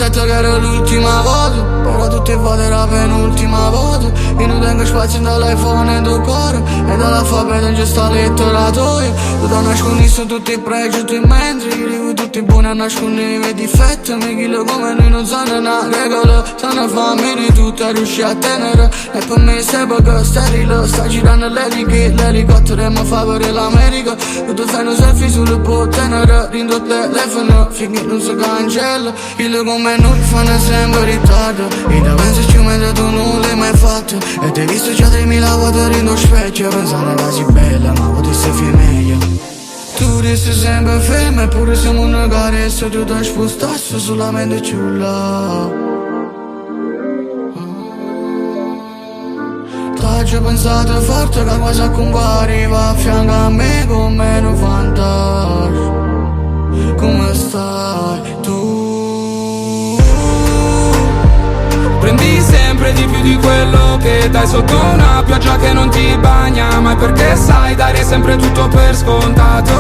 Promettete che era l'ultima volta, però tutte 'e vote era la penultima volta. Io non tengo spazio dall'iPhone e do cuore, e dall'alfabeto non c'è sta lettera toia. Tu ti nascondi su tutti i pregi, tutti i mentre, io dico tutti buoni a nascondere i difetti. Mi chiedo come noi non sanno una regola, sanno farmi di tutto e riuscire a tenere. E per me sempre che sterile, sta girando l'elica, l'elicottero e mi fa per l'America. Tu ti fai un selfie sul può tenere, dentro il telefono, finché non si cancella. Quello come noi fanno sempre ritardo, e da penso ci mentre tu non l'hai mai fatto. E ti hai visto già 3000 volte dentro specchio, pensando che sei bella, ma potessi fare meglio. Tu resti sempre ferma, eppure siamo una carezza, tu ti spostassi solamente più là. T'ho pensato forte che quasi compariva a fianco a me come un fantasma. Come stai tu? Prendi sempre di più di quello che dai sotto una pioggia che non ti bagna mai perché sai dare sempre tutto per scontato.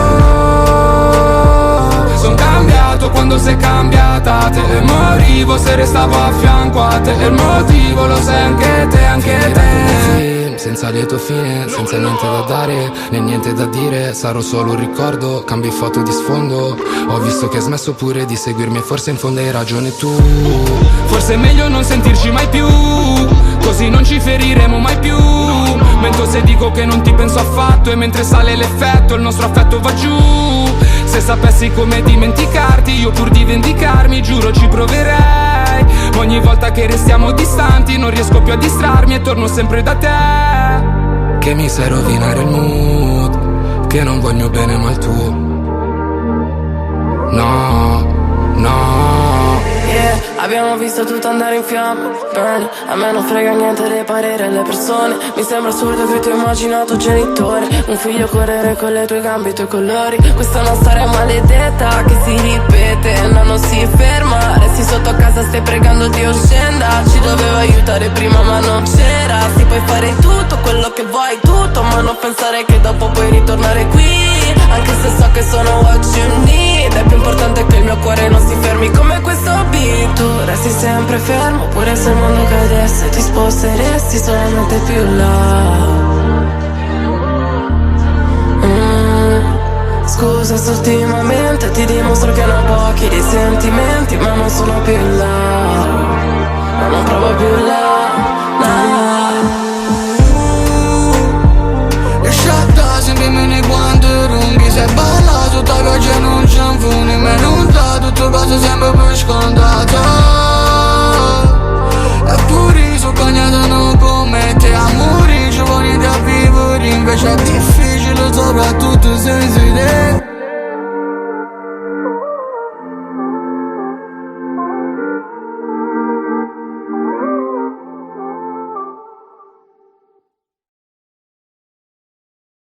Son cambiato quando sei cambiata te e morivo se restavo a fianco a te e il motivo lo sai anche te, anche te. Senza lieto fine, senza niente da dare né niente da dire, sarò solo un ricordo, cambi foto di sfondo. Ho visto che hai smesso pure di seguirmi e forse in fondo hai ragione tu. Forse è meglio non sentirci mai più, così non ci feriremo mai più. Mento se dico che non ti penso affatto e mentre sale l'effetto il nostro affetto va giù. Se sapessi come dimenticarti, io pur di vendicarmi, giuro ci proverei. Ma ogni volta che restiamo distanti non riesco più a distrarmi e torno sempre da te. Che mi sai rovinare il mood, che non voglio bene ma il tuo. No, no. Yeah, abbiamo visto tutto andare in fiamme Burn, a me non frega niente dei pareri alle persone. Mi sembra assurdo che tu hai immaginato genitore un figlio correre con le tue gambe e i tuoi colori. Questa è una storia maledetta che si ripete. No, non si ferma. Resti sotto a casa, stai pregando Dio scenda. Ci doveva aiutare prima ma non c'era. Si puoi fare tutto quello che vuoi, tutto, ma non pensare che dopo puoi ritornare qui. Anche se so che sono what you need. È più importante che il mio cuore non si fermi come questo beat. Tu resti sempre fermo, pure se il mondo cadesse. Ti sposteresti solamente più là. Scusa se ultimamente ti dimostro che ne ho pochi di sentimenti, ma non sono più là. Ma non provo più là, là. E sciatta sempre meno quando runghi. Se balla tutta la pioggia non c'è un nemmeno un dato. Tutto cosa sempre per scontato.